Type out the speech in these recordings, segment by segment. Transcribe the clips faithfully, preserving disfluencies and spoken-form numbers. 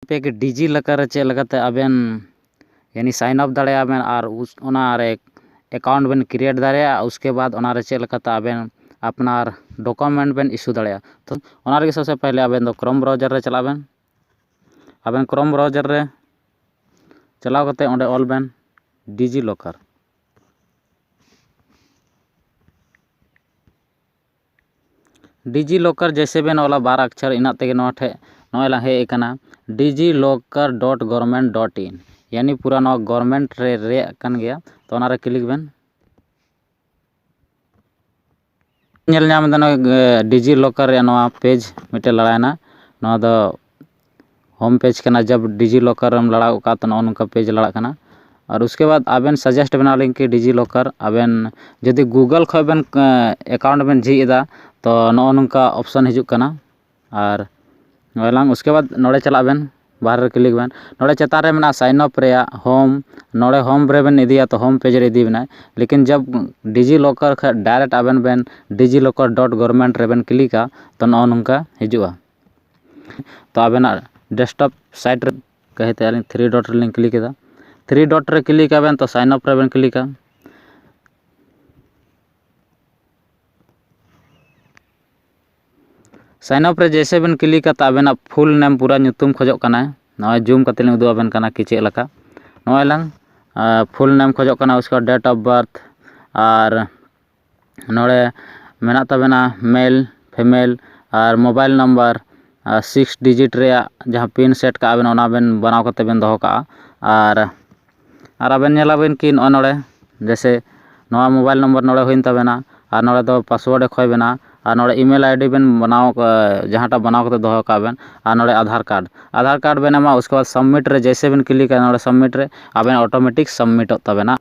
ᱯᱮ ᱜᱮ DJ locker ᱨᱮ ᱪᱮᱫ ᱞᱮᱠᱟᱛᱮ ᱟᱵᱮᱱ ᱭᱟᱱᱤ ᱥᱟᱭᱤᱱ ᱟᱯ ᱫᱟᱲᱮᱭᱟᱜᱼᱟ ᱵᱮᱱ ᱟᱨ ᱩᱥ ᱚᱱᱟᱨᱮ ᱮᱠᱟᱣᱩᱱᱴ ᱵᱮᱱ ᱠᱨᱤᱭᱮᱴ ᱫᱟᱲᱮᱭᱟᱜᱼᱟ᱾ ᱩᱥᱠᱮ ᱵᱟᱫᱽ ᱚᱱᱟᱨᱮ ᱪᱮᱫ ᱞᱮᱠᱟᱛᱮ ᱟᱵᱮᱱ ᱟᱯᱱᱟᱨ ᱰᱚᱠᱩᱢᱮᱱᱴ ᱵᱮᱱ ᱤᱥᱩ ᱫᱟᱲᱮᱭᱟᱜᱼᱟ᱾ ᱛᱚ ᱚᱱᱟ ᱞᱟᱹᱜᱤᱫ ᱥᱚᱵᱥᱮ ᱯᱟᱦᱞᱮ ᱟᱵᱮᱱ ᱫᱚ ᱠᱨᱳᱢ ᱵᱨᱟᱣᱡᱟᱨ ᱨᱮ ᱪᱟᱞᱟᱜ ᱵᱮᱱ᱾ ᱟᱵᱮᱱ ᱠᱨᱳᱢ ᱵᱨᱟᱣᱡᱟᱨ ᱨᱮ ᱪᱟᱞᱟᱣ ᱠᱟᱛᱮ ᱚᱸᱰᱮ ᱚᱞ ᱵᱮᱱ ᱰᱤᱡᱤ ᱞᱚᱠᱟᱨ᱾ ᱰᱤᱡᱤ ᱞᱚᱠᱟᱨ ᱡᱮᱭᱥᱮ ᱵᱮᱱ ᱚᱞᱟ ᱵᱟᱨ ᱚᱠᱠᱷᱚᱨ, ᱤᱱᱟᱹᱜ ᱛᱮᱜᱮ ᱱᱚᱣᱟ ᱴᱷᱮᱡ ᱱᱚᱜᱼᱚᱭ ᱞᱟᱝ ᱦᱮᱡ ᱟᱠᱟᱱᱟ DigiLocker dot government dot in, ᱭᱟᱱᱤ ᱯᱩᱨᱟ ᱱᱚᱣᱟ ᱜᱚᱨᱢᱮᱱᱴ ᱨᱮ ᱨᱮᱭᱟᱜ ᱠᱟᱱ ᱜᱮᱭᱟ᱾ ᱛᱚ ᱚᱱᱟᱨᱮ ᱠᱞᱤᱠ ᱵᱮᱱ᱾ ᱧᱮᱞ ᱧᱟᱢ ᱮᱫᱟ ᱱᱚᱜᱼᱚᱭ ᱰᱤᱡᱤ ᱞᱚᱠᱟᱨ ᱨᱮᱭᱟᱜ ᱱᱚᱣᱟ ᱯᱮᱡᱽ ᱢᱤᱫᱴᱮᱡ ᱞᱟᱲᱟᱭᱮᱱᱟ᱾ ᱱᱚᱣᱟ ᱫᱚ ᱦᱳᱢ ᱯᱮᱡᱽ ᱠᱟᱱᱟ᱾ ᱡᱟᱵ ᱰᱤᱡᱤ ᱞᱚᱠᱟᱨ ᱨᱮᱢ ᱞᱟᱲᱟᱣ ᱠᱟᱜᱼᱟ ᱛᱚ ᱱᱚᱜᱼᱚ ᱱᱚᱝᱠᱟ ᱯᱮᱡᱽ ᱞᱟᱲᱟᱜ ᱠᱟᱱᱟ᱾ ᱟᱨ ᱩᱥᱠᱮ ᱵᱟᱫᱽ ᱟᱵᱮᱱ ᱥᱟᱡᱮᱥᱴ ᱵᱮᱱᱟᱣ ᱞᱤᱧ ᱠᱤ ᱰᱤᱡᱤ ᱞᱚᱠᱟᱨ ᱟᱵᱮᱱ ᱡᱩᱫᱤ ᱜᱩᱜᱚᱞ ᱠᱷᱚᱡ ᱵᱮᱱ ᱮᱠᱟᱣᱩᱱᱴ ᱵᱮᱱ ᱡᱷᱤᱡ ᱮᱫᱟ ᱛᱚ ᱱᱚᱜᱼᱚ ᱱᱚᱝᱠᱟ ᱚᱯᱥᱚᱱ ᱦᱤᱡᱩᱜ ᱠᱟᱱᱟ᱾ ᱟᱨ ᱱᱚᱜᱼᱚᱭ ᱞᱟᱝ ᱩᱥᱠᱮ ᱵᱟᱫᱽ ᱱᱚᱰᱮ ᱪᱟᱞᱟᱜ ᱵᱮᱱ, ᱵᱟᱦᱨᱮ ᱨᱮ ᱠᱞᱤᱠ ᱵᱮᱱ᱾ ᱱᱚᱰᱮ ᱪᱮᱛᱟᱱ ᱨᱮ ᱢᱮᱱᱟᱜᱼᱟ ᱥᱟᱭᱤᱱ ᱟᱯ ᱨᱮᱭᱟᱜ ᱦᱳᱢ, ᱱᱚᱰᱮ ᱦᱳᱢ ᱨᱮᱵᱮᱱ ᱤᱫᱤᱭᱟ ᱛᱚ ᱦᱳᱢ ᱯᱮᱡᱽ ᱨᱮ ᱤᱫᱤ ᱵᱮᱱᱟᱭ᱾ ᱞᱮᱠᱤᱱ ᱡᱟᱵ ᱰᱤᱡᱤ ᱞᱚᱠᱟᱨ ᱠᱷᱚᱡ ᱰᱟᱭᱨᱮᱠᱴ ᱟᱵᱮᱱ ᱵᱮᱱ ᱰᱤᱡᱤ ᱞᱚᱠᱟᱨ ᱰᱚᱴ ᱜᱚᱨᱢᱮᱱᱴ ᱨᱮᱵᱮᱱ ᱠᱞᱤᱠᱟ ᱛᱚ ᱱᱚᱜᱼᱚ ᱱᱚᱝᱠᱟ ᱦᱤᱡᱩᱜᱼᱟ᱾ ᱛᱚ ᱟᱵᱮᱱᱟᱜ ᱰᱮᱥᱠᱴᱚᱯ ᱥᱟᱭᱤᱴ ᱨᱮ ᱠᱟᱹᱦᱤᱛᱮ ᱟᱹᱞᱤᱧ ᱛᱷᱨᱤ ᱰᱚᱴ ᱨᱮᱞᱤᱧ ᱠᱞᱤᱠ ᱮᱫᱟ᱾ ᱛᱷᱨᱤ ᱰᱚᱴ ᱨᱮ ᱠᱞᱤᱠ ᱟᱵᱮᱱ ᱛᱚ ᱥᱟᱭᱤᱱ ᱟᱯ ᱨᱮᱵᱮᱱ ᱠᱞᱤᱠᱟ᱾ ᱥᱟᱭᱤᱱ ᱟᱯ ᱨᱮ ᱡᱮᱭᱥᱮ ᱵᱮᱱ ᱠᱞᱤᱠᱟ ᱛᱚ ᱟᱵᱮᱱᱟᱜ ᱯᱷᱩᱞ ᱱᱮᱢ ᱯᱩᱨᱟᱹ ᱧᱩᱛᱩᱢ ᱠᱷᱚᱡᱚᱜ ᱠᱟᱱᱟᱭ᱾ ᱱᱚᱜᱼᱚᱭ ᱡᱩᱢ ᱠᱟᱛᱮ ᱞᱤᱧ ᱩᱫᱩᱜ ᱟᱵᱮᱱ ᱠᱟᱱᱟ ᱠᱤ ᱪᱮᱫ ᱞᱮᱠᱟ᱾ ᱱᱚᱜᱼᱚᱭ ᱞᱟᱝ ᱯᱷᱩᱞ ᱱᱮᱢ ᱠᱷᱚᱡᱚᱜ ᱠᱟᱱᱟ, ᱩᱥᱠᱮ ᱵᱟᱫᱽ ᱰᱮᱴ ᱚᱯᱷ ᱵᱟᱨᱛᱷ ᱟᱨ ᱱᱚᱰᱮ ᱢᱮᱱᱟᱜ ᱛᱟᱵᱮᱱᱟ ᱢᱮᱞ ᱯᱷᱤᱢᱮᱞ ᱟᱨ ᱢᱳᱵᱟᱭᱤᱞ ᱱᱟᱢᱵᱟᱨ ᱟᱨ ᱥᱤᱠᱥ ᱰᱤᱡᱤᱴ ᱨᱮᱭᱟᱜ ᱡᱟᱦᱟᱸ ᱯᱤᱱ ᱥᱮᱴ ᱠᱟᱜᱼᱟ ᱵᱮᱱ ᱚᱱᱟ ᱵᱮᱱ ᱵᱮᱱᱟᱣ ᱠᱟᱛᱮ ᱵᱮᱱ ᱫᱚᱦᱚ ᱠᱟᱜᱼᱟ᱾ ᱟᱨ ᱟᱨ ᱟᱵᱮᱱ ᱧᱮᱞᱟᱵᱮᱱ ᱠᱤ ᱱᱚᱜᱼᱚᱭ ᱱᱚᱰᱮ ᱡᱮᱭᱥᱮ ᱱᱚᱣᱟ ᱢᱳᱵᱟᱭᱤᱞ ᱱᱚᱢᱵᱚᱨ ᱱᱚᱰᱮ ᱦᱩᱭᱮᱱ ᱛᱟᱵᱮᱱᱟ ᱟᱨ ᱱᱚᱰᱮ ᱫᱚ ᱯᱟᱥᱣᱟᱨᱰ ᱮ ᱠᱷᱚᱭ ᱵᱮᱱᱟ ᱟᱨ ᱱᱚᱰᱮ ᱤᱢᱮᱞ ᱟᱭᱰᱤ ᱵᱮᱱ ᱵᱮᱱᱟᱣ ᱡᱟᱦᱟᱸᱴᱟᱜ ᱵᱮᱱᱟᱣ ᱠᱟᱛᱮ ᱫᱚᱦᱚ ᱠᱟᱜ ᱵᱮᱱ ᱟᱨ ᱱᱚᱰᱮ ᱟᱫᱷᱟᱨ ᱠᱟᱨᱰ, ᱟᱫᱷᱟᱨ ᱠᱟᱨᱰ ᱵᱮᱱ ᱮᱢᱟ᱾ ᱩᱥᱠᱮ ᱵᱟᱫᱽ ᱥᱟᱵᱢᱤᱴ ᱨᱮ ᱡᱮᱭᱥᱮ ᱵᱮᱱ ᱠᱞᱤᱠᱟ ᱱᱚᱰᱮ ᱥᱟᱵᱢᱤᱴ ᱨᱮ ᱟᱵᱮᱱ ᱚᱴᱳᱢᱮᱴᱤᱠ ᱥᱟᱵᱢᱤᱴᱚᱜ ᱛᱟᱵᱮᱱᱟ᱾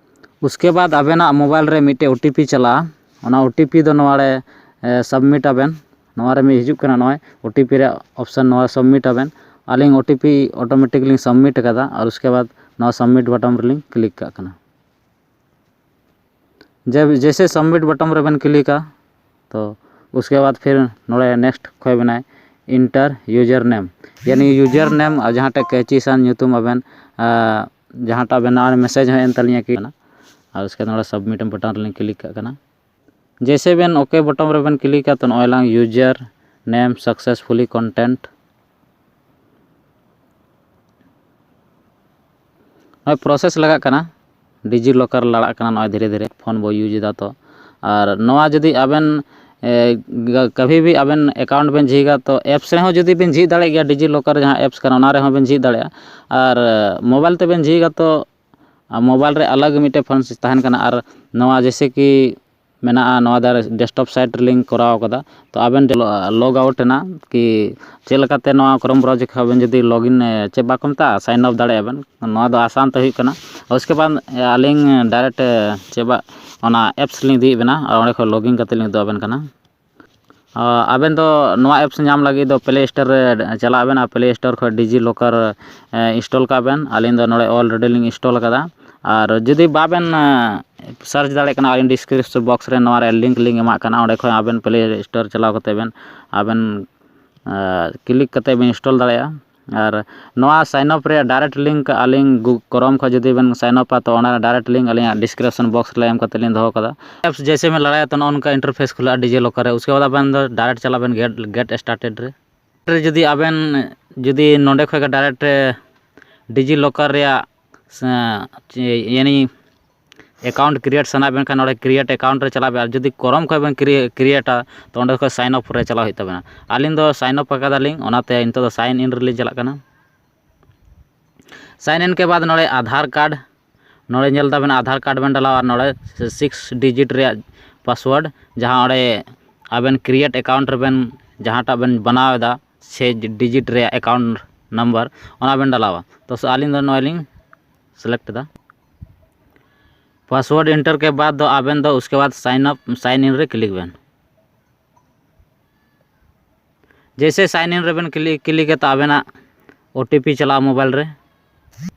ᱩᱥᱠᱮ ᱵᱟᱫᱽ ᱟᱵᱮᱱᱟᱜ ᱢᱳᱵᱟᱭᱤᱞ ᱨᱮ ᱢᱤᱫᱴᱮᱡ ᱳ ᱴᱤ ᱯᱤ ᱪᱟᱞᱟᱜᱼᱟ, ᱚᱱᱟ ᱳ ᱴᱤ ᱯᱤ ᱫᱚ ᱱᱚᱣᱟ ᱨᱮ ᱥᱟᱵᱢᱤᱴ ᱟᱵᱮᱱ᱾ ᱱᱚᱣᱟ ᱨᱮ ᱢᱤᱫ ᱦᱤᱡᱩᱜ ᱠᱟᱱᱟ ᱱᱚᱜᱼᱚᱭ ᱳ ᱴᱤ ᱯᱤ ᱨᱮᱭᱟᱜ ᱚᱯᱥᱮᱱ, ᱱᱚᱣᱟ ᱥᱟᱵᱢᱤᱴ ᱟᱵᱮᱱ᱾ ᱟᱹᱞᱤᱧ ᱳ ᱴᱤ ᱯᱤ ᱚᱴᱳᱢᱮᱴᱤᱠ ᱞᱤᱧ ᱥᱟᱵᱢᱤᱴ ᱟᱠᱟᱫᱟ ᱟᱨ ᱩᱥᱠᱮ ᱵᱟᱫᱽ ᱱᱚᱣᱟ ᱥᱟᱵᱢᱤᱴ ᱵᱟᱴᱚᱱ ᱨᱮᱞᱤᱧ ᱠᱞᱤᱠ ᱠᱟᱜ ᱠᱟᱱᱟ᱾ ᱡᱮ ᱡᱮᱭᱥᱮ ᱥᱟᱵᱢᱤᱴ ᱵᱟᱴᱚᱱ ᱨᱮᱵᱮᱱ ᱠᱞᱤᱠᱟ ᱛᱚ ᱩᱥᱠᱮ ᱵᱟᱫᱽ ᱯᱷᱤᱨ ᱱᱚᱰᱮ ᱱᱮᱠᱥᱴ ᱠᱷᱚᱭ ᱵᱮᱱᱟᱭ᱾ enter user name, ᱭᱟᱱᱤ ᱤᱭᱩᱡᱟᱨ ᱱᱮᱢ ᱟᱨ ᱡᱟᱦᱟᱸᱴᱟᱜ ᱠᱮᱪᱤ ᱥᱟᱱ ᱧᱩᱛᱩᱢ ᱟᱵᱮᱱ, ᱟᱨ ᱡᱟᱦᱟᱸᱴᱟᱜ ᱟᱵᱮᱱ ᱱᱚᱣᱟ ᱢᱮᱥᱮᱡᱽ ᱦᱚᱸ ᱦᱮᱡ ᱮᱱ ᱛᱟᱹᱞᱤᱧᱟ ᱠᱤ, ᱟᱨ ᱩᱥᱠᱮ ᱱᱚᱰᱮ ᱥᱟᱵᱢᱤᱴ ᱵᱟᱴᱚᱱ ᱨᱮᱞᱤᱧ ᱠᱞᱤᱠ ᱠᱟᱜ ᱠᱟᱱᱟ᱾ ᱡᱮᱭᱥᱮ ᱵᱮᱱ ᱳᱠᱮ ᱵᱚᱴᱚᱢ ᱨᱮᱵᱮᱱ ᱠᱞᱤᱠᱟ, ᱛᱚ ᱱᱚᱜᱼᱚᱭ ᱞᱟᱝ ᱩᱭᱡᱟᱨ ᱱᱮᱢ ᱥᱟᱠᱥᱮᱥᱯᱷᱩᱞᱤ ᱠᱚᱱᱴᱮᱱᱴ, ᱱᱚᱜᱼᱚᱭ ᱯᱨᱚᱥᱮᱥ ᱞᱟᱜᱟᱜ ᱠᱟᱱᱟ, ᱰᱤᱡᱤ ᱞᱚᱠᱟᱨ ᱞᱟᱲᱟᱜ ᱠᱟᱱᱟ ᱱᱚᱜᱼᱚᱭ ᱫᱷᱤᱨᱮ ᱫᱷᱤᱨᱮ ᱯᱷᱳᱱ ᱵᱚ ᱤᱭᱩᱡᱽ ᱮᱫᱟ᱾ ᱛᱚ ᱟᱨ ᱱᱚᱣᱟ ᱡᱩᱫᱤ ᱟᱵᱮᱱ ᱮ, ᱜᱟ- ᱠᱟᱵᱷᱤ ᱵᱷᱤ ᱟᱵᱮᱱ ᱮᱠᱟᱣᱩᱱᱴ ᱵᱮᱱ ᱡᱷᱤᱡᱟ, ᱛᱚ ᱮᱯᱥ ᱨᱮᱦᱚᱸ ᱡᱩᱫᱤ ᱵᱮᱱ ᱡᱷᱤᱡ ᱫᱟᱲᱮᱭᱟᱜ ᱜᱮᱭᱟ, ᱰᱤᱡᱤ ᱞᱚᱠᱟᱨ ᱡᱟᱦᱟᱸ ᱮᱯᱥ ᱠᱟᱱᱟ ᱚᱱᱟ ᱨᱮᱦᱚᱸ ᱵᱮᱱ ᱡᱷᱤᱡ ᱫᱟᱲᱮᱭᱟᱜᱼᱟ᱾ ᱟᱨ ᱢᱳᱵᱟᱭᱤᱞ ᱛᱮᱵᱮᱱ ᱡᱷᱤᱡᱟ ᱛᱚ ᱟᱨ ᱢᱳᱵᱟᱭᱤᱞ ᱨᱮ ᱟᱞᱟᱜᱽ ᱢᱤᱫᱴᱮᱡ ᱯᱷᱳᱱ ᱛᱟᱦᱮᱱ ᱠᱟᱱᱟ᱾ ᱟᱨ ᱱᱚᱣᱟ ᱡᱮᱭᱥᱮ ᱠᱤ ᱢᱮᱱᱟᱜᱼᱟ, ᱱᱚᱣᱟ ᱫᱟᱨᱮ ᱰᱮᱥᱠᱴᱚᱯ ᱥᱟᱭᱤᱴ ᱨᱮᱞᱤᱧ ᱠᱚᱨᱟᱣ ᱠᱟᱫᱟ᱾ ᱛᱚ ᱟᱵᱮᱱ ᱞᱚᱜ ᱟᱣᱩᱴ ᱮᱱᱟ ᱠᱤ ᱪᱮᱫ ᱞᱮᱠᱟᱛᱮ ᱱᱚᱣᱟ ᱠᱨᱳᱢ ᱵᱨᱟᱣᱡᱟᱨ ᱠᱷᱚᱱ ᱟᱵᱮᱱ ᱡᱩᱫᱤ ᱞᱚᱜᱤᱱ, ᱮ, ᱪᱮᱫ ᱵᱟᱠᱚ ᱢᱮᱛᱟᱜᱼᱟ, ᱥᱟᱭᱤᱱ ᱟᱯ ᱫᱟᱲᱮᱭᱟᱜᱼᱟ ᱵᱮᱱ᱾ ᱱᱚᱣᱟ ᱫᱚ ᱟᱥᱟᱱ ᱛᱮ ᱦᱩᱭᱩᱜ ᱠᱟᱱᱟ᱾ ᱩᱥᱠᱮ ᱵᱟᱫ, ᱮ, ᱟᱹᱞᱤᱧ ᱰᱟᱭᱨᱮᱠᱴ, ᱮ, ᱪᱮᱫ ᱵᱟ ᱚᱱᱟ ᱮᱯᱥ ᱞᱤᱧ ᱤᱫᱤᱭᱮᱫ ᱵᱮᱱᱟ ᱟᱨ ᱚᱸᱰᱮ ᱠᱷᱚᱱ ᱞᱚᱜᱤᱱ ᱠᱟᱛᱮ ᱞᱤᱧ ᱩᱫᱩᱜ ᱟᱵᱮᱱ ᱠᱟᱱᱟ᱾ ᱟᱵᱮᱱ ᱫᱚ ᱱᱚᱣᱟ ᱮᱯᱥ ᱧᱟᱢ ᱞᱟᱹᱜᱤᱫ ᱫᱚ ᱯᱞᱮ ᱥᱴᱳᱨ ᱨᱮ ᱪᱟᱞᱟᱜ ᱵᱮᱱ ᱟᱨ ᱯᱞᱮ ᱥᱴᱳᱨ ᱠᱷᱚᱱ ᱰᱤᱡᱤ ᱞᱚᱠᱟᱨ ᱤᱱᱥᱴᱚᱞ ᱠᱟᱜ ᱵᱮᱱ᱾ ᱟᱹᱞᱤᱧ ᱫᱚ ᱱᱚᱰᱮ ᱚᱞᱨᱮᱰᱤ ᱞᱤᱧ ᱤᱱᱥᱴᱚᱞ ᱠᱟᱫᱟ᱾ ᱟᱨ ᱡᱩᱫᱤ ᱵᱟᱵᱮᱱ ᱥᱟᱨᱪ ᱫᱟᱲᱮᱭᱟᱜ ᱠᱟᱱᱟ, ᱟᱹᱞᱤᱧ ᱰᱤᱥᱠᱨᱤᱯᱥᱚᱱ ᱵᱚᱠᱥ ᱨᱮ ᱱᱚᱣᱟ ᱨᱮᱭᱟᱜ ᱞᱤᱝᱠ ᱞᱤᱧ ᱮᱢᱟᱜ ᱠᱟᱱᱟ, ᱚᱸᱰᱮ ᱠᱷᱚᱱ ᱟᱵᱮᱱ ᱯᱞᱮ ᱥᱴᱳᱨ ᱪᱟᱞᱟᱣ ᱠᱟᱛᱮ ᱵᱮᱱ ᱟᱵᱮᱱ ᱠᱞᱤᱠ ᱠᱟᱛᱮ ᱵᱮᱱ ᱤᱱᱥᱴᱚᱞ ᱫᱟᱲᱮᱭᱟᱜᱼᱟ᱾ ᱟᱨ ᱱᱚᱣᱟ ᱥᱟᱭᱤᱱ ᱟᱯ ᱨᱮᱭᱟᱜ ᱰᱟᱭᱨᱮᱠᱴ ᱞᱤᱝᱠ ᱟᱹᱞᱤᱧ ᱠᱨᱳᱢ ᱠᱷᱚᱱ ᱡᱩᱫᱤ ᱵᱮᱱ ᱥᱟᱭᱤᱱ ᱟᱯᱟ, ᱛᱚ ᱚᱱᱟ ᱰᱟᱭᱨᱮᱠᱴ ᱞᱤᱝᱠ ᱟᱹᱞᱤᱧᱟᱜ ᱰᱤᱥᱠᱨᱤᱯᱥᱚᱱ ᱵᱚᱠᱥ ᱨᱮ ᱮᱢ ᱠᱟᱛᱮ ᱞᱤᱧ ᱫᱚᱦᱚ ᱠᱟᱫᱟ᱾ ᱮᱯᱥ ᱡᱮᱭᱥᱮ ᱵᱮᱱ ᱞᱟᱲᱟᱭᱟ, ᱛᱚ ᱱᱚᱜᱼᱚ ᱱᱚᱝᱠᱟ ᱤᱱᱴᱟᱨᱯᱷᱮᱥ ᱠᱷᱩᱞᱟᱹᱜᱼᱟ ᱰᱤᱡᱤ ᱞᱚᱠᱟᱨ ᱨᱮ᱾ ᱩᱥᱠᱮ ᱵᱟᱫ ᱟᱵᱮᱱ ᱫᱚ ᱰᱟᱭᱨᱮᱠᱴ ᱪᱟᱞᱟᱜ ᱵᱮᱱ ᱜᱮᱴ ᱜᱮᱴ ᱥᱴᱟᱨᱴᱮᱰ ᱨᱮ᱾ ᱨᱮ ᱡᱩᱫᱤ ᱟᱵᱮᱱ ᱡᱩᱫᱤ ᱱᱚᱰᱮ ᱠᱷᱚᱱ ᱜᱮ ᱰᱟᱭᱨᱮᱠᱴ ᱰᱤᱡᱤ ᱞᱚᱠᱟᱨ ᱨᱮᱭᱟᱜ ᱥᱮ, ᱪᱮ-, ᱭᱟᱱᱤ ᱮᱠᱟᱣᱩᱱᱴ ᱠᱨᱤᱭᱮᱴ ᱥᱟᱱᱟ ᱵᱮᱱ ᱠᱷᱟᱱ, ᱱᱚᱰᱮ ᱠᱨᱤᱭᱮᱴ ᱮᱠᱟᱣᱩᱱᱴ ᱨᱮ ᱪᱟᱞᱟᱜ ᱵᱮᱱ᱾ ᱟᱨ ᱡᱩᱫᱤ ᱠᱨᱳᱢ ᱠᱷᱚᱱ ᱵᱮᱱ ᱠᱨᱤᱭᱮ-, ᱠᱨᱤᱭᱮᱴᱟ, ᱛᱚ ᱚᱸᱰᱮ ᱠᱷᱚᱱ ᱥᱟᱭᱤᱱ ᱟᱯ ᱨᱮ ᱪᱟᱞᱟᱣ ᱦᱩᱭᱩᱜ ᱛᱟᱵᱮᱱᱟ᱾ ᱟᱹᱞᱤᱧ ᱫᱚ ᱥᱟᱭᱤᱱ ᱟᱯ ᱟᱠᱟᱫᱟᱞᱤᱧ, ᱚᱱᱟᱛᱮ ᱱᱤᱛᱚᱜ ᱫᱚ ᱥᱟᱭᱤᱱ ᱤᱱ ᱨᱮᱞᱤᱧ ᱪᱟᱞᱟᱜ ᱠᱟᱱᱟ᱾ ᱥᱟᱭᱤᱱ ᱤᱱ ᱠᱮ ᱵᱟᱫ ᱱᱚᱰᱮ ᱟᱫᱷᱟᱨ ᱠᱟᱨᱰ, ᱱᱚᱰᱮ ᱧᱮᱞ ᱫᱟᱵᱮᱱ ᱟᱫᱷᱟᱨ ᱠᱟᱨᱰ ᱵᱮᱱ ᱰᱟᱞᱟᱣᱟ, ᱟᱨ ᱱᱚᱰᱮ ᱥᱤᱠᱥ ᱰᱤᱡᱤᱴ ᱨᱮᱭᱟᱜ ᱯᱟᱥᱣᱟᱨᱰ, ᱡᱟᱦᱟᱸ ᱚᱸᱰᱮ ᱟᱵᱮᱱ ᱠᱨᱤᱭᱮᱴ ᱮᱠᱟᱣᱩᱱᱴ ᱨᱮᱵᱮᱱ ᱡᱟᱦᱟᱸᱴᱟᱜ ᱵᱮᱱ ᱵᱮᱱᱟᱣ ᱮᱫᱟ, ᱥᱮ ᱰᱤᱡᱤᱴ ᱨᱮᱭᱟᱜ ᱮᱠᱟᱣᱩᱱᱴ ᱱᱟᱢᱵᱟᱨ, ᱚᱱᱟ ᱵᱮᱱ ᱰᱟᱞᱟᱣᱟ᱾ ᱛᱚ ᱟᱹᱞᱤᱧ ᱫᱚ ᱱᱚᱜᱼᱚᱭ ᱞᱤᱧ ᱥᱤᱞᱮᱠᱴ ᱮᱫᱟ᱾ ᱯᱟᱥᱣᱟᱨᱰ ᱮᱱᱴᱟᱨ ᱠᱮ ᱵᱟᱫ ᱫᱚ ᱟᱵᱮᱱ ᱫᱚ ᱩᱥᱠᱮ ᱵᱟᱫ ᱥᱟᱭᱤᱱ ᱟᱯ, ᱥᱟᱭᱤᱱ ᱤᱱ ᱨᱮ ᱠᱞᱤᱠ ᱵᱮᱱ᱾ ᱡᱮᱭᱥᱮ ᱥᱟᱭᱤᱱ ᱤᱱ ᱨᱮᱵᱮᱱ ᱠᱞᱤᱠ, ᱠᱞᱤᱠ ᱮᱫᱟ, ᱟᱵᱮᱱᱟᱜ ᱳ ᱴᱤ ᱯᱤ ᱪᱟᱞᱟᱜᱼᱟ ᱢᱳᱵᱟᱭᱤᱞ ᱨᱮ᱾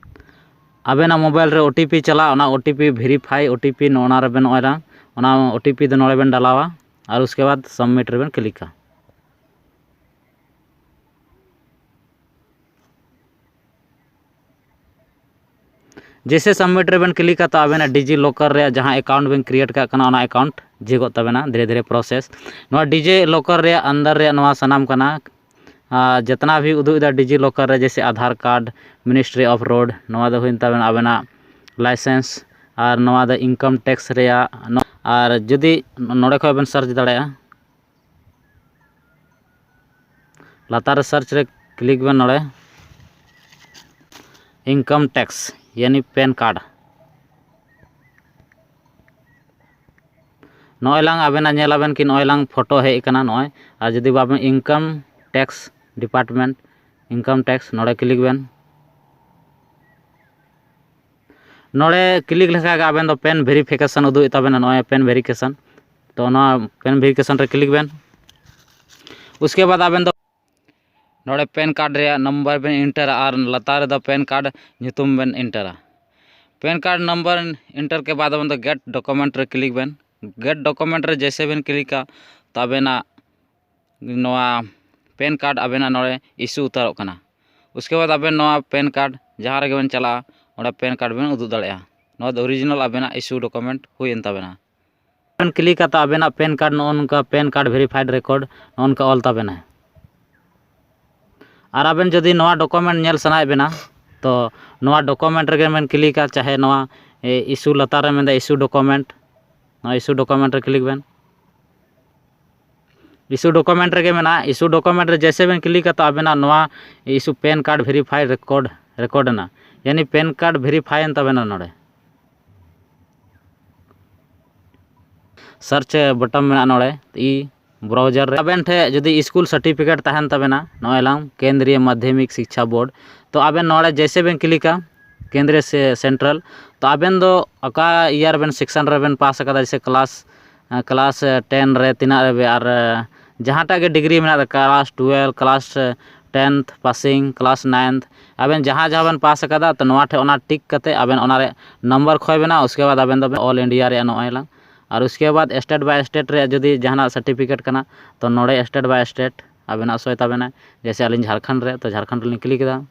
ᱟᱵᱮᱱᱟᱜ ᱢᱳᱵᱟᱭᱤᱞ ᱨᱮ ᱳ ᱴᱤ ᱯᱤ ᱪᱟᱞᱟᱜᱼᱟ, ᱚᱱᱟ O T P verify O T P ᱱᱚᱜᱼᱚ ᱱᱟ ᱨᱮᱵᱮᱱ ᱚᱞᱟ᱾ ᱚᱱᱟ ᱳ ᱴᱤ ᱯᱤ ᱫᱚ ᱱᱚᱰᱮ ᱵᱮᱱ ᱰᱟᱞᱟᱣᱟ ᱟᱨ ᱩᱥᱠᱮ ᱵᱟᱫ ᱥᱟᱵᱢᱤᱴ ᱨᱮᱵᱮᱱ ᱠᱞᱤᱠᱟ᱾ ᱡᱮᱭᱥᱮ ᱥᱟᱵᱢᱤᱴ ᱨᱮᱵᱮᱱ ᱠᱞᱤᱠᱟ, ᱛᱚ ᱟᱵᱮᱱᱟᱜ ᱰᱤᱡᱤ ᱞᱚᱠᱟᱨ ᱨᱮᱭᱟᱜ ᱡᱟᱦᱟᱸ ᱮᱠᱟᱣᱩᱱᱴ ᱵᱮᱱ ᱠᱨᱤᱭᱮᱴ ᱠᱟᱜ ᱠᱟᱱᱟ, ᱚᱱᱟ ᱮᱠᱟᱣᱩᱱᱴ ᱡᱷᱤᱡᱚᱜ ᱛᱟᱵᱮᱱᱟ ᱫᱷᱤᱨᱮ ᱫᱷᱤᱨᱮ ᱯᱨᱚᱥᱮᱥ᱾ ᱱᱚᱣᱟ ᱰᱤᱡᱤ ᱞᱚᱠᱟᱨ ᱨᱮᱭᱟᱜ ᱟᱱᱰᱟᱨ ᱨᱮᱭᱟᱜ ᱱᱚᱣᱟ ᱥᱟᱱᱟᱢ ᱠᱟᱱᱟ᱾ ᱟᱨ ᱡᱮᱛᱱᱟ ᱵᱷᱤ ᱩᱫᱩᱜ ᱮᱫᱟ ᱰᱤᱡᱤ ᱞᱚᱠᱟᱨ ᱨᱮ, ᱡᱮᱭᱥᱮ Aadhaar card, ministry of road, ᱱᱚᱣᱟ ᱫᱚ ᱦᱩᱭᱮᱱ ᱛᱟᱵᱮᱱᱟ ᱟᱵᱮᱱᱟᱜ ᱞᱟᱭᱥᱮᱱᱥ, ᱟᱨ ᱱᱚᱣᱟ ᱫᱚ ᱤᱱᱠᱟᱢ ᱴᱮᱠᱥ ᱨᱮᱭᱟᱜ᱾ ᱟᱨ ᱡᱩᱫᱤ ᱱᱚᱰᱮ ᱠᱷᱚᱱ ᱵᱮᱱ ᱥᱟᱨᱪ ᱫᱟᱲᱮᱭᱟᱜᱼᱟ, ᱞᱟᱛᱟᱨ ᱨᱮ ᱥᱟᱨᱪ ᱨᱮ ᱠᱞᱤᱠ ᱵᱮᱱ ᱱᱚᱰᱮ, ᱤᱱᱠᱟᱢ ᱴᱮᱠᱥ ᱭᱟᱱᱤ ᱯᱮᱱ ᱠᱟᱨᱰ᱾ ᱱᱚᱜᱼᱚᱭ ᱞᱟᱝ ᱟᱵᱮᱱᱟᱜ ᱧᱮᱞ ᱟᱵᱮᱱ ᱠᱤ ᱱᱚᱜᱼᱚᱭ ᱞᱟᱝ ᱯᱷᱳᱴᱳ ᱦᱮᱡ ᱟᱠᱟᱱᱟ ᱱᱚᱜᱼᱚᱭ᱾ ᱟᱨ ᱡᱩᱫᱤ ᱵᱟᱵᱮᱱ ᱤᱱᱠᱟᱢ ᱴᱮᱠᱥ ᱰᱤᱯᱟᱨᱴᱢᱮᱱᱴ, ᱤᱱᱠᱟᱢ ᱴᱮᱠᱥ, ᱱᱚᱰᱮ ᱠᱞᱤᱠ ᱵᱮᱱ᱾ ᱱᱚᱰᱮ ᱠᱞᱤᱠ ᱞᱮᱠᱷᱟᱱ ᱜᱮ ᱟᱵᱮᱱ ᱫᱚ ᱯᱮᱱ ᱵᱷᱮᱨᱤᱯᱷᱤᱠᱮᱥᱚᱱ ᱩᱫᱩᱜ ᱮᱫ ᱛᱟᱵᱮᱱᱟ, ᱱᱚᱜᱼᱚᱭ ᱯᱮᱱ ᱵᱷᱮᱨᱤᱯᱷᱤᱠᱮᱥᱚᱱ᱾ ᱛᱚ ᱱᱚᱣᱟ ᱯᱮᱱ ᱵᱷᱮᱨᱤᱯᱷᱤᱠᱮᱥᱚᱱ ᱨᱮ ᱠᱞᱤᱠ ᱵᱮᱱ᱾ ᱩᱥᱠᱮ ᱵᱟᱫ ᱟᱵᱮᱱ ᱫᱚ ᱱᱚᱰᱮ ᱯᱮᱱ ᱠᱟᱨᱰ ᱨᱮᱭᱟᱜ ᱱᱟᱢᱵᱟᱨ ᱵᱮᱱ ᱤᱱᱴᱟᱨᱟ ᱟᱨ ᱞᱟᱛᱟᱨ ᱨᱮᱫᱚ ᱯᱮᱱ ᱠᱟᱨᱰ ᱧᱩᱛᱩᱢ ᱵᱮᱱ ᱤᱱᱴᱟᱨᱟ᱾ ᱯᱮᱱ ᱠᱟᱨᱰ ᱱᱟᱢᱵᱟᱨ ᱤᱱᱴᱟᱨ ᱠᱮ ᱵᱟᱫ ᱟᱵᱮᱱ ᱫᱚ ᱜᱮᱴ ᱰᱚᱠᱩᱢᱮᱱᱴ ᱨᱮ ᱠᱞᱤᱠ ᱵᱮᱱ᱾ ᱜᱮᱴ ᱰᱚᱠᱩᱢᱮᱱᱴ ᱨᱮ ᱡᱮᱭᱥᱮ ᱵᱮᱱ ᱠᱞᱤᱠᱟ, ᱛᱚ ᱟᱵᱮᱱᱟᱜ ᱱᱚᱣᱟ ᱯᱮᱱ ᱠᱟᱨᱰ ᱟᱵᱮᱱᱟᱜ ᱱᱚᱰᱮ ᱤᱥᱩ ᱩᱛᱟᱹᱨᱚᱜ ᱠᱟᱱᱟ᱾ ᱩᱥᱠᱮ ᱵᱟᱫ ᱟᱵᱮᱱ ᱱᱚᱣᱟ ᱯᱮᱱ ᱠᱟᱨᱰ ᱡᱟᱦᱟᱸ ᱨᱮᱜᱮ ᱵᱮᱱ ᱪᱟᱞᱟᱜᱼᱟ, ᱚᱸᱰᱮ ᱯᱮᱱ ᱠᱟᱨᱰ ᱵᱮᱱ ᱩᱫᱩᱜ ᱫᱟᱲᱮᱭᱟᱜᱼᱟ᱾ ᱱᱚᱣᱟ ᱫᱚ ᱚᱨᱤᱡᱤᱱᱟᱞ ᱟᱵᱮᱱᱟᱜ ᱤᱥᱩ ᱰᱚᱠᱩᱢᱮᱱᱴ ᱦᱩᱭᱮᱱ ᱛᱟᱵᱮᱱᱟ᱾ ᱵᱮᱱ ᱠᱞᱤᱠᱟ, ᱛᱚ ᱟᱵᱮᱱᱟᱜ ᱯᱮᱱ ᱠᱟᱨᱰ ᱱᱚᱜᱼᱚ ᱱᱚᱝᱠᱟ ᱯᱮᱱ ᱠᱟᱨᱰ ᱵᱷᱮᱨᱤᱯᱷᱟᱭᱤᱰ ᱨᱮᱠᱚᱨᱰ ᱱᱚᱜᱼᱚ ᱱᱚᱝᱠᱟ ᱚᱞ ᱛᱟᱵᱮᱱᱟ᱾ ᱟᱨ ᱟᱵᱮᱱ ᱡᱩᱫᱤ ᱱᱚᱣᱟ ᱰᱚᱠᱩᱢᱮᱱᱴ ᱧᱮᱞ ᱥᱟᱱᱟᱭᱮᱫ ᱵᱮᱱᱟ, ᱛᱚ ᱱᱚᱣᱟ ᱰᱚᱠᱩᱢᱮᱱᱴ ᱨᱮᱜᱮ ᱵᱮᱱ ᱠᱞᱤᱠᱟ, ᱪᱟᱦᱮ ᱱᱚᱣᱟ ᱤᱥᱩ ᱞᱟᱛᱟᱨ ᱨᱮ ᱢᱮᱱᱫᱟ ᱤᱥᱩ ᱰᱚᱠᱩᱢᱮᱱᱴ, ᱱᱚᱣᱟ ᱤᱥᱩ ᱰᱚᱠᱩᱢᱮᱱᱴ ᱨᱮ ᱠᱞᱤᱠ ᱵᱮᱱ᱾ ᱤᱥᱩ ᱰᱚᱠᱩᱢᱮᱱᱴ ᱨᱮᱜᱮ ᱢᱮᱱᱟᱜᱼᱟ᱾ ᱤᱥᱩ ᱰᱚᱠᱩᱢᱮᱱᱴ ᱨᱮ ᱡᱮᱭᱥᱮ ᱵᱮᱱ ᱠᱞᱤᱠᱟ, ᱛᱚ ᱟᱵᱮᱱᱟᱜ ᱱᱚᱣᱟ ᱤᱥᱩ PAN card verify record, record ᱮᱱᱟ, ᱭᱟᱱᱤ ᱯᱮᱱ ᱠᱟᱨᱰ ᱵᱷᱮᱨᱤᱯᱷᱟᱭ ᱮᱱ ᱛᱟᱵᱮᱱᱟ᱾ ᱱᱚᱰᱮ ᱥᱟᱨᱪ ᱵᱚᱴᱚᱢ ᱢᱮᱱᱟᱜᱼᱟ, ᱱᱚᱰᱮ ᱤ ᱵᱨᱟᱣᱡᱟᱨ ᱨᱮ ᱟᱵᱮᱱ ᱴᱷᱮᱱ ᱡᱩᱫᱤ ᱥᱠᱩᱞ ᱥᱟᱨᱴᱤᱯᱷᱤᱠᱮᱴ ᱛᱟᱦᱮᱱ ᱛᱟᱵᱮᱱᱟ, ᱱᱚᱜᱼᱚᱭ ᱞᱟᱝ ᱠᱮᱱᱫᱨᱤᱭᱚ ᱢᱟᱫᱽᱫᱷᱚᱢᱤᱠ ᱥᱤᱠᱪᱷᱟ ᱵᱳᱨᱰ, ᱛᱚ ᱟᱵᱮᱱ ᱱᱚᱰᱮ ᱡᱮᱭᱥᱮ ᱵᱮᱱ ᱠᱞᱤᱠᱟ, ᱠᱮᱱᱫᱨᱤᱭᱚ ᱥᱮ ᱥᱮᱱᱴᱨᱟᱞ, ᱛᱚ ᱟᱵᱮᱱ ᱫᱚ ᱚᱠᱟ ᱤᱭᱟᱨ ᱵᱮᱱ ᱥᱮᱠᱥᱚᱱ ᱨᱮᱵᱮᱱ ᱯᱟᱥ ᱟᱠᱟᱫᱟ, ᱡᱮᱭᱥᱮ ᱠᱞᱟᱥ, ᱠᱞᱟᱥ ᱴᱮᱱ ᱨᱮ ᱛᱤᱱᱟᱹᱜ ᱨᱮ, ᱟᱨ ᱡᱟᱦᱟᱸᱴᱟᱜ ᱜᱮ ᱰᱤᱜᱽᱨᱤ ᱢᱮᱱᱟᱜ ᱛᱟᱠᱚᱣᱟ, class twelfth, class tenth passing, class ninth, ᱟᱵᱮᱱ ᱡᱟᱦᱟᱸ ᱡᱟᱦᱟᱸ ᱵᱮᱱ ᱯᱟᱥ ᱟᱠᱟᱫᱟ, ᱛᱚ ᱱᱚᱣᱟ ᱴᱷᱮᱱ ᱚᱱᱟ ᱴᱤᱠ ᱠᱟᱛᱮ ᱟᱵᱮᱱ ᱚᱱᱟ ᱨᱮ ᱱᱟᱢᱵᱟᱨ ᱠᱷᱚᱭ ᱵᱮᱱᱟ᱾ ᱩᱥᱠᱮ ᱵᱟᱫ ᱟᱵᱮᱱ ᱫᱚ ᱚᱞ ᱤᱱᱰᱤᱭᱟ ᱨᱮᱭᱟᱜ ᱱᱚᱜᱼᱚᱭ ᱞᱟᱝ, ᱟᱨ ᱩᱥᱠᱮ ᱵᱟᱫ ᱥᱴᱮᱴ ᱵᱟᱭ ᱥᱴᱮᱴ ᱨᱮᱭᱟᱜ ᱡᱩᱫᱤ ᱡᱟᱦᱟᱱᱟᱜ ᱥᱟᱨᱴᱤᱯᱷᱤᱠᱮᱴ ᱠᱟᱱᱟ, ᱛᱚ ᱱᱚᱰᱮ ᱥᱴᱮᱴ ᱵᱟᱭ ᱥᱴᱮᱴ ᱟᱵᱮᱱᱟᱜ ᱥᱳᱭ ᱛᱟᱵᱮᱱᱟ᱾ ᱡᱮᱭᱥᱮ ᱟᱹᱞᱤᱧ ᱡᱷᱟᱲᱠᱷᱚᱸᱰ ᱨᱮ, ᱛᱚ ᱡᱷᱟᱲᱠᱷᱚᱸᱰ ᱨᱮᱞᱤᱧ ᱠᱞᱤᱠ ᱮᱫᱟ᱾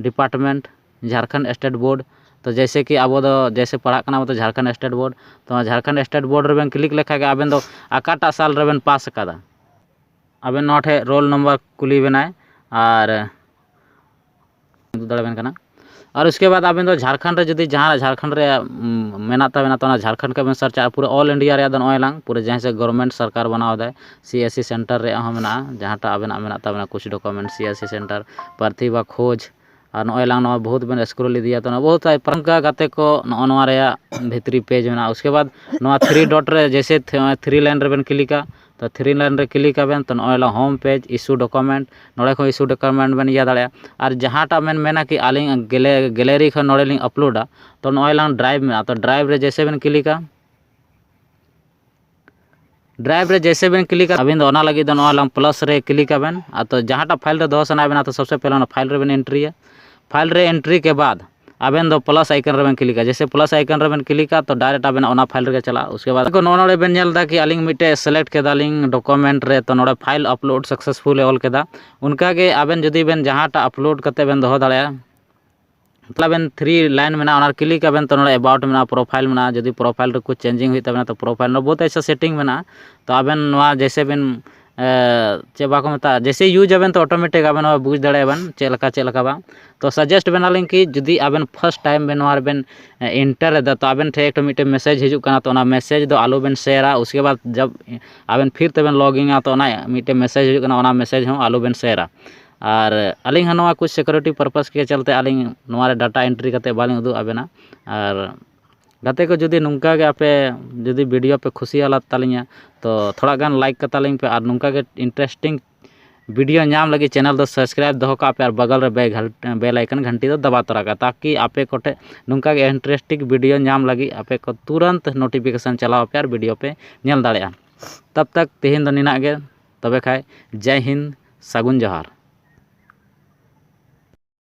ᱰᱤᱯᱟᱨᱴᱢᱮᱱᱴ ᱡᱷᱟᱲᱠᱷᱚᱸᱰ ᱥᱴᱮᱴ ᱵᱳᱨᱰ, ᱛᱚ ᱡᱮᱭᱥᱮ ᱠᱤ ᱟᱵᱚ ᱫᱚ ᱡᱮᱭᱥᱮ ᱯᱟᱲᱦᱟᱜ ᱠᱟᱱᱟ ᱵᱚᱱ ᱡᱷᱟᱲᱠᱷᱚᱸᱰ ᱥᱴᱮᱴ ᱵᱳᱨᱰ, ᱛᱚ ᱡᱷᱟᱲᱠᱷᱚᱸᱰ ᱥᱴᱮᱴ ᱵᱳᱨᱰ ᱨᱮᱵᱮᱱ ᱠᱞᱤᱠ ᱞᱮᱠᱷᱟᱱ ᱜᱮ ᱟᱵᱮᱱ ᱫᱚ ᱚᱠᱟᱴᱟᱜ ᱥᱟᱞ ᱨᱮᱵᱮᱱ ᱯᱟᱥ ᱟᱠᱟᱫᱟ, ᱟᱵᱮᱱ ᱱᱚᱣᱟ ᱴᱷᱮᱱ ᱨᱳᱞ ᱱᱟᱢᱵᱟᱨ ᱠᱩᱞᱤ ᱵᱮᱱᱟᱭ ᱟᱨ ᱩᱫᱩᱜ ᱫᱟᱲᱮᱭᱟᱵᱮᱱ ᱠᱟᱱᱟ᱾ ᱟᱨ ᱩᱥᱠᱮ ᱵᱟᱫᱽ ᱟᱵᱮᱱ ᱫᱚ ᱡᱷᱟᱲᱠᱷᱚᱸᱰ ᱨᱮ ᱡᱩᱫᱤ ᱡᱟᱦᱟᱸ ᱡᱷᱟᱲᱠᱷᱚᱸᱰ ᱨᱮ ᱢᱮᱱᱟᱜ ᱛᱟᱵᱮᱱᱟ, ᱛᱚ ᱚᱱᱟ ᱡᱷᱟᱲᱠᱷᱚᱸᱰ ᱜᱮᱵᱮᱱ ᱥᱟᱨᱪᱟ᱾ ᱯᱩᱨᱟᱹ ᱚᱞ ᱤᱱᱰᱤᱭᱟ ᱨᱮᱭᱟᱜ ᱫᱚ ᱱᱚᱜᱼᱚᱭ ᱞᱟᱝ ᱯᱩᱨᱟᱹ ᱡᱟᱦᱟᱸ ᱥᱮ ᱜᱚᱵᱷᱚᱨᱢᱮᱱᱴ ᱥᱚᱨᱠᱟᱨ ᱵᱮᱱᱟᱣ ᱮᱫᱟᱭ, ᱥᱤ ᱮᱥ ᱥᱤ ᱥᱮᱱᱴᱟᱨ ᱨᱮᱭᱟᱜ ᱦᱚᱸ ᱢᱮᱱᱟᱜᱼᱟ, ᱡᱟᱦᱟᱸᱴᱟᱜ ᱟᱵᱮᱱᱟᱜ ᱢᱮᱱᱟᱜ ᱛᱟᱵᱮᱱᱟ ᱠᱩᱪ document C S C centre ᱯᱨᱟᱨᱛᱷᱤ ᱵᱟ ᱠᱷᱳᱡᱽ᱾ ᱟᱨ ᱱᱚᱜᱼᱚᱭ ᱞᱟᱝ ᱱᱚᱣᱟ ᱵᱚᱦᱩᱛ ᱵᱮᱱ ᱥᱠᱨᱚᱞ ᱤᱫᱤᱭᱟ, ᱛᱚ ᱱᱚᱣᱟ ᱵᱚᱦᱩᱛ ᱟᱭᱢᱟ ᱜᱟᱛᱮ ᱠᱚ ᱱᱚᱜᱼᱚ ᱱᱚᱣᱟ ᱨᱮᱭᱟᱜ ᱵᱷᱤᱛᱨᱤ ᱯᱮᱡᱽ ᱢᱮᱱᱟᱜᱼᱟ᱾ ᱩᱥᱠᱮ ᱵᱟᱫᱽ ᱱᱚᱣᱟ ᱛᱷᱨᱤ ᱰᱚᱴ ᱨᱮ ᱡᱮᱭᱥᱮ ᱛᱷᱨᱤ ᱞᱟᱭᱤᱱ ᱨᱮᱵᱮᱱ ᱠᱞᱤᱠᱟ, ᱛᱚ ᱛᱷᱨᱤ ᱞᱟᱭᱤᱱ ᱨᱮ ᱠᱞᱤᱠ ᱟᱵᱮᱱ, ᱛᱚ ᱱᱚᱜᱼᱚᱭ ᱞᱟᱝ ᱦᱳᱢ ᱯᱮᱡᱽ, ᱤᱥᱩ ᱰᱚᱠᱩᱢᱮᱱᱴ, ᱱᱚᱰᱮ ᱠᱷᱚᱱ ᱤᱥᱩ ᱰᱚᱠᱩᱢᱮᱱᱴ ᱵᱮᱱ ᱤᱭᱟᱹ ᱫᱟᱲᱮᱭᱟᱜᱼᱟ᱾ ᱟᱨ ᱡᱟᱦᱟᱸᱴᱟᱜ ᱵᱮᱱ ᱢᱮᱱᱟ ᱠᱤ ᱟᱹᱞᱤᱧ ᱜᱮᱞᱮ- ᱜᱮᱞᱟᱨᱤ ᱠᱷᱚᱱ ᱱᱚᱰᱮ ᱞᱤᱧ ᱟᱯᱞᱳᱰᱟ, ᱛᱚ ᱱᱚᱜᱼᱚᱭ ᱞᱟᱝ ᱰᱨᱟᱭᱤᱵᱷ ᱢᱮᱱᱟᱜᱼᱟ, ᱛᱚ ᱰᱨᱟᱭᱤᱵᱷ ᱨᱮ ᱡᱮᱭᱥᱮ ᱵᱮᱱ ᱠᱞᱤᱠᱟ, ᱰᱨᱟᱭᱤᱵᱷ ᱨᱮ ᱡᱮᱭᱥᱮ ᱵᱮᱱ ᱠᱞᱤᱠᱟ, ᱟᱵᱮᱱ ᱫᱚ ᱚᱱᱟ ᱞᱟᱹᱜᱤᱫ ᱫᱚ ᱱᱚᱣᱟ ᱞᱟᱝ ᱯᱞᱟᱥ ᱨᱮ ᱠᱞᱤᱠ ᱟᱵᱮᱱ᱾ ᱟᱨ ᱛᱚ ᱡᱟᱦᱟᱸᱴᱟᱜ ᱯᱷᱟᱭᱤᱞ ᱨᱮ ᱫᱚᱦᱚ ᱥᱟᱱᱟᱭᱮᱫ ᱵᱮᱱᱟ, ᱛᱚ ᱥᱚᱵᱥᱮ ᱯᱮᱦᱞᱮ ᱚᱱᱟ ᱯᱷᱟᱭᱤᱞ ᱨᱮᱵᱮᱱ ᱮᱱᱴᱨᱤᱭᱟ᱾ ᱯᱷᱟᱭᱤᱞ ᱨᱮ ᱮᱱᱴᱨᱤ ᱠᱮ ᱵᱟᱫᱽ ᱟᱵᱮᱱ ᱫᱚ ᱯᱞᱟᱥ ᱟᱭᱠᱚᱱ ᱨᱮᱵᱮᱱ ᱠᱞᱤᱠᱟ᱾ ᱡᱮᱭᱥᱮ ᱯᱞᱟᱥ ᱟᱭᱠᱚᱱ ᱨᱮᱵᱮᱱ ᱠᱞᱤᱠᱟ, ᱛᱚ ᱰᱟᱭᱨᱮᱠᱴ ᱟᱵᱮᱱᱟᱜ ᱚᱱᱟ ᱯᱷᱟᱭᱤᱞ ᱨᱮᱜᱮ ᱪᱟᱞᱟᱜᱼᱟ᱾ ᱩᱥᱠᱮ ᱵᱟᱫᱽ ᱱᱚᱜᱼᱚ ᱱᱚᱰᱮ ᱵᱮᱱ ᱧᱮᱞ ᱮᱫᱟ ᱠᱤ ᱟᱹᱞᱤᱧ ᱢᱤᱫᱴᱮᱡ ᱥᱤᱞᱮᱠᱴ ᱠᱮᱫᱟᱞᱤᱧ ᱰᱚᱠᱩᱢᱮᱱᱴ ᱨᱮ, ᱛᱚ ᱱᱚᱰᱮ ᱯᱷᱟᱭᱤᱞ ᱟᱯᱞᱳᱰ ᱥᱟᱠᱥᱮᱥᱯᱷᱩᱞ ᱮ ᱚᱞ ᱠᱮᱫᱟ᱾ ᱚᱱᱠᱟᱜᱮ ᱟᱵᱮᱱ ᱡᱩᱫᱤ ᱵᱮᱱ ᱡᱟᱦᱟᱸᱴᱟᱜ ᱟᱯᱞᱳᱰ ᱠᱟᱛᱮ ᱵᱮᱱ ᱫᱚᱦᱚ ᱫᱟᱲᱮᱭᱟᱜᱼᱟ, ᱢᱚᱛᱞᱚᱵ ᱟᱵᱮᱱ ᱛᱷᱨᱤ ᱞᱟᱭᱤᱱ ᱢᱮᱱᱟᱜᱼᱟ, ᱚᱱᱟ ᱨᱮ ᱠᱞᱤᱠ ᱟᱵᱮᱱ, ᱛᱚ ᱱᱚᱰᱮ ᱮᱵᱟᱣᱩᱴ ᱢᱮᱱᱟᱜᱼᱟ, ᱯᱨᱚᱯᱷᱟᱭᱤᱞ ᱢᱮᱱᱟᱜᱼᱟ᱾ ᱡᱩᱫᱤ ᱯᱨᱚᱯᱷᱟᱭᱤᱞ ᱨᱮ ᱠᱩᱪ ᱪᱮᱧᱡᱤᱝ ᱦᱩᱭᱩᱜ ᱛᱟᱵᱮᱱᱟ, ᱛᱚ ᱯᱨᱚᱯᱷᱟᱭᱤᱞ ᱨᱮ ᱵᱚᱦᱩᱛ ᱟᱪᱪᱷᱟ ᱥᱮᱴᱤᱝ ᱢᱮᱱᱟᱜᱼᱟ᱾ ᱛᱚ ᱟᱵᱮᱱ ᱱᱚᱣᱟ ᱡᱮᱭᱥᱮ ᱵᱮᱱ, ᱮ, ᱪᱮᱫ ᱵᱟᱠᱚ ᱢᱮᱛᱟᱜᱼᱟ, ᱡᱮᱭᱥᱮ ᱤᱭᱩᱡᱽ ᱟᱵᱮᱱ, ᱛᱚ ᱚᱴᱳᱢᱮᱴᱤᱠ ᱟᱵᱮᱱ ᱦᱚᱸ ᱵᱩᱡᱽ ᱫᱟᱲᱮᱭᱟᱜᱼᱟ ᱵᱮᱱ ᱪᱮᱫ ᱞᱮᱠᱟ ᱪᱮᱫ ᱞᱮᱠᱟ ᱵᱟᱝ᱾ ᱛᱚ ᱥᱟᱡᱮᱥᱴ ᱵᱮᱱᱟᱞᱤᱧ ᱠᱤ ᱡᱩᱫᱤ ᱟᱵᱮᱱ ᱯᱷᱟᱥᱴ ᱴᱟᱭᱤᱢ ᱵᱮᱱ ᱱᱚᱣᱟ ᱨᱮᱵᱮᱱ ᱮᱱᱴᱟᱨ ᱮᱫᱟ, ᱛᱚ ᱟᱵᱮᱱ ᱴᱷᱮᱱ ᱮᱠᱴᱩ ᱢᱤᱫᱴᱮᱱ ᱢᱮᱥᱮᱡᱽ ᱦᱤᱡᱩᱜ ᱠᱟᱱᱟ, ᱛᱚ ᱚᱱᱟ ᱢᱮᱥᱮᱡᱽ ᱫᱚ ᱟᱞᱚ ᱵᱮᱱ ᱥᱮᱭᱟᱨᱟ᱾ ᱩᱥᱠᱮ ᱵᱟᱫᱽ ᱡᱟᱵ ᱟᱵᱮᱱ ᱯᱷᱤᱨ ᱛᱮᱵᱮᱱ ᱞᱚᱜᱤᱱᱟ, ᱛᱚ ᱚᱱᱟ ᱢᱤᱫᱴᱮᱱ ᱢᱮᱥᱮᱡᱽ ᱦᱤᱡᱩᱜ ᱠᱟᱱᱟ, ᱚᱱᱟ ᱢᱮᱥᱮᱡᱽ ᱦᱚᱸ ᱟᱞᱚ ᱵᱮᱱ ᱥᱮᱭᱟᱨᱟ᱾ ᱟᱨ ᱟᱹᱞᱤᱧ ᱦᱚᱸ ᱱᱚᱣᱟ ᱠᱩᱪ ᱥᱤᱠᱩᱨᱤᱴᱤ ᱯᱟᱨᱯᱟᱥ ᱠᱮ ᱪᱟᱞᱛᱮ ᱟᱹᱞᱤᱧ ᱱᱚᱣᱟ ᱨᱮ ᱰᱟᱴᱟ ᱮᱱᱴᱨᱤ ᱠᱟᱛᱮ ᱵᱟᱹᱞᱤᱧ ᱩᱫᱩᱜ ᱟᱵᱮᱱᱟ᱾ ᱟᱨ ᱜᱟᱛᱮ ᱠᱚ, ᱡᱩᱫᱤ ᱱᱚᱝᱠᱟ ᱜᱮ ᱟᱯᱮ ᱡᱩᱫᱤ ᱵᱷᱤᱰᱤᱭᱳ ᱯᱮ ᱠᱩᱥᱤᱭᱟᱫ ᱛᱟᱹᱞᱤᱧᱟ, ᱛᱚ ᱛᱷᱚᱲᱟ ᱜᱟᱱ ᱞᱟᱭᱤᱠ ᱠᱟᱛᱟ ᱞᱤᱧ ᱯᱮ᱾ ᱟᱨ ᱱᱚᱝᱠᱟ ᱜᱮ ᱤᱱᱴᱟᱨᱮᱥᱴᱤᱝ ᱵᱷᱤᱰᱤᱭᱳ ᱧᱟᱢ ᱞᱟᱹᱜᱤᱫ ᱪᱮᱱᱮᱞ ᱫᱚ ᱥᱟᱵᱥᱠᱨᱟᱭᱤᱵ ᱫᱚᱦᱚ ᱠᱟᱜ ᱯᱮ ᱟᱨ ᱵᱟᱜᱟᱞ ᱨᱮ ᱵᱮᱞ ᱜᱷᱟᱞ-, ᱵᱮᱞ ᱟᱭᱠᱚᱱ ᱜᱷᱟᱱᱴᱤ ᱫᱚ ᱫᱟᱵᱟᱣ ᱛᱚᱨᱟ ᱠᱟᱜᱼᱟ, ᱛᱟᱠᱤ ᱟᱯᱮ ᱠᱚᱴᱷᱮᱱ ᱱᱚᱝᱠᱟ ᱜᱮ ᱤᱱᱴᱟᱨᱮᱥᱴᱤᱝ ᱵᱷᱤᱰᱤᱭᱳ ᱧᱟᱢ ᱞᱟᱹᱜᱤᱫ ᱟᱯᱮ ᱠᱚ ᱛᱩᱨᱟᱱᱛ ᱱᱳᱴᱤᱯᱷᱤᱠᱮᱥᱚᱱ ᱪᱟᱞᱟᱣ ᱟᱯᱮ ᱟᱨ ᱵᱷᱤᱰᱤᱭᱳ ᱯᱮ ᱧᱮᱞ ᱫᱟᱲᱮᱭᱟᱜᱼᱟ᱾ ᱛᱟᱵ ᱛᱟᱠ ᱛᱮᱦᱮᱧ ᱫᱚ ᱱᱤᱱᱟᱜ ᱜᱮ᱾ ᱛᱚᱵᱮ ᱠᱷᱟᱡ ᱡᱟᱭ ᱦᱤᱱᱫ, ᱥᱟᱹᱜᱩᱱ ᱡᱚᱦᱟᱨ᱾